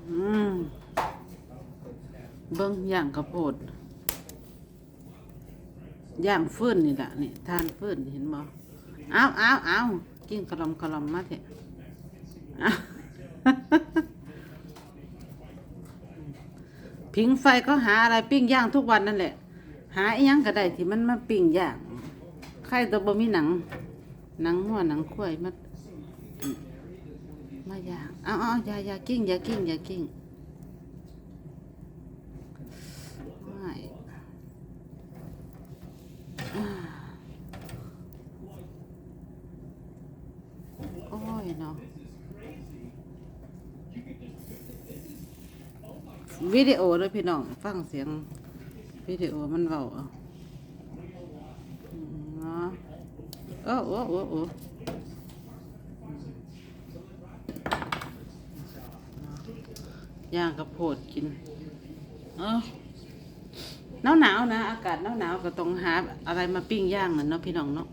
ອືມ ເບິ່ງ ຍ່າງກະໂພດ ຍ່າງຟືນນີ້ລະ ນີ້ ຖ່ານຟືນ ເຫັນບໍ່? ເອົາ ເອົາ ເອົາ ກິນກະລ່ອມກະລ່ອມມາແທ້ ເອົາ ຜິງໄຟ ເຂົາຫາອະໄລປີ້ງຍ່າງທຸກວັນນັ້ນແຫຼະ. ຫາອີ່ຫຍັງກະໄດ້ທີ່ມັນມາປີ້ງຍ່າງ ໃຄແຕ່ບໍ່ມີໜັງ ໜັງງົວໜັງຄວາຍມາ ມາຍ່າງ. ເອົາໆ ຢ່າ ຢ່າກິ້ງ ຢ່າກິ້ງ ຢ່າກິ້ງ ໂອ້ຍ ໂອ້ຍເນາະ. ວິດີໂອເດີພີ່ນ້ອງ ຟັງສຽງວິດີໂອມັນເວົ້າເອົາ ເນາະ. ໂອ້ ໂອ້ ໂອ້ ໂອ້ ຍ່າງກະໂພດກິນ ເອີ ໜາວໆນະ ອາກາດໜາວໆ ກະຕ້ອງຫາອະໄລມາປີ້ງຍ່າງນັ້ນເນາະ ພີ່ນ້ອງເນາະ.